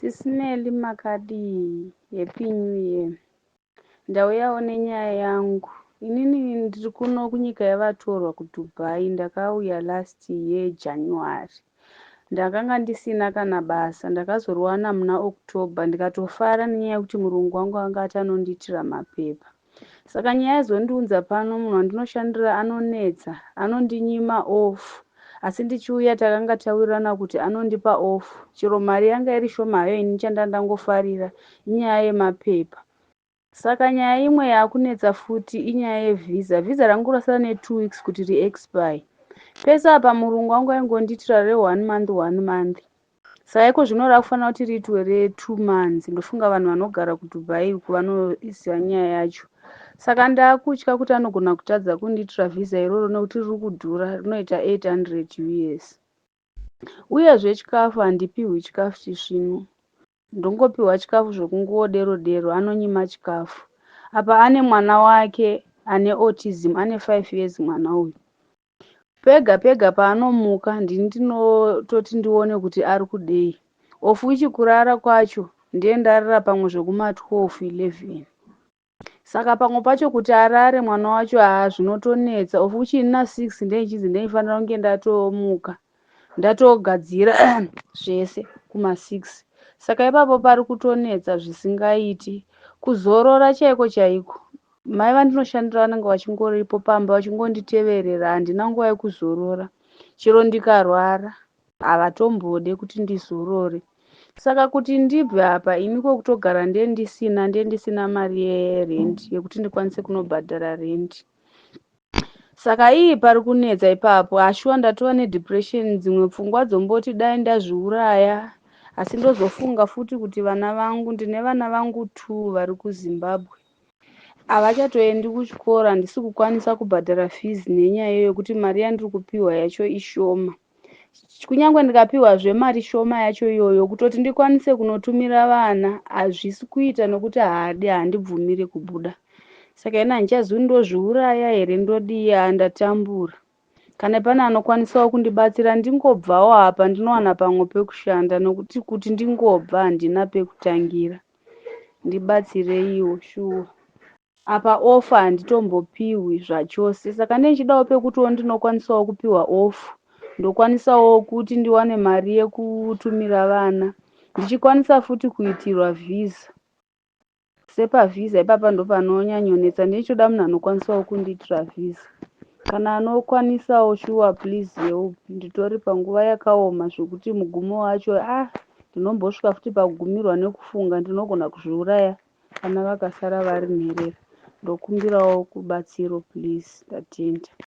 Sisi Melly, makadii? Happy New Year. Ndauyawo nenyaya yangu. Inini ndiri kuno kunyika yavatorwa, kuDubai. Ndakauya last year January. Ndakanga ndisina kana basa. Ndakazoriwana muna October, ndikatofara nenyaya yekuti murungu wangu anga ati anondiitira mapepa. Saka nyaya yazondiunza pano, munhu wandinoshandira anonetsa, anondinyima off. Asi ndichiuya takanga tawirirana kuti anondipa off, chero mari yanga iri shoma hayo. Ini chanda ndangofarira inyaya yemapepa. Saka nyaya imwe yaakunetsa futi inyaya yevhisa. Vhisa rangu rasara ne2 weeks kuti riexpire. Pese apa murungu wangu aingondiitira re1 month, one month. Saka iko zvino rakufanira kuti riitwe re2 months. Ndofunga vanhu vanogara kuDubai uku vanoziva nyaya yacho. Saka ndaakutya kuti anogona kutadza kundiitira vhisa iroro nekuti riri kudhura, rinoita 800 US. Uyezve chikafu, handipiwi chikafu chisvinu, ndongopiwa chikafu zvokungodero dero. Anonyima chikafu. Apa ane mwana wake ane autism, ane 5 years mwana uyu. Pega pega paanomuka, ndini ndinototi ndione kuti ari kudei, of which kurara kwacho ndiye ndarara pamwe zvekuma12, 11. Saka pamwe pacho kuti arare mwana wacho, haa, zvinotonetsa, of which ini na6 ndechinzi ndeifanira kunge ndatomuka, ndatogadzira zvese kuma6. Saka ipapo pari kutonetsa zvisingaiti. Kuzorora chaiko chaiko, mai vandinoshandira vanenge vachingoripo pamba vachingonditeverera. Handina nguva yekuzorora. Chero ndikarwara, havatombode kuti ndizorore. Saka kuti ndibve apa, ini kwekutogara ndendisina mari yerendi yekuti ndikwanise kunobhadhara rendi. Saka ii, pari kunetsa ipapo. Ashuwa, ndatova nedepression. Dzimwe pfungwa dzomboti dai ndazviuraya, asi ndozofunga futi kuti vana vangu, ndine vana vangu two vari kuZimbabwe, havachatoendi kuchikoro. Handisi kukwanisa kubhadhara fees nenyaya yekuti mari yandiri kupiwa yacho ishoma. Kunyange ndikapiwazve mari shoma yacho iyoyo, kutoti ndikwanise kunotumira vana hazvisi kuita nokuti haadi, handibvumiri kubuda. Saka ini handichazivi, ndozviuraya here, ndodii? Ndatambura. Kana pane anokwanisawo kundibatsira, ndingobvawo apa, ndinowana pamwe pekushanda, nokuti kuti ndingobva handina pekutangira. Ndibatsireiwo shuwa. Apa off handitombopiwi zvachose. Saka ndichidawo pekutiwo ndinokwanisawo kupiwa off, ndokwanisawo kuti ndiwane mari yekutumira vana, ndichikwanisa futi kuitirwa vhisa. Sepavhisa ipapa ndopanonyanyonetsa. Ndichitoda munhu anokwanisawo kundiitira vhisa. Kana anokwanisawo, shuwa, please help. Nditori panguva yakaoma zvekuti mugumo wacho, a, ndinombosvika futi pakugumirwa nekufunga ndinogona kuzviuraya, vana vakasara vari nherera. Ndokumbirawo kubatsiro, please. Ndatenda.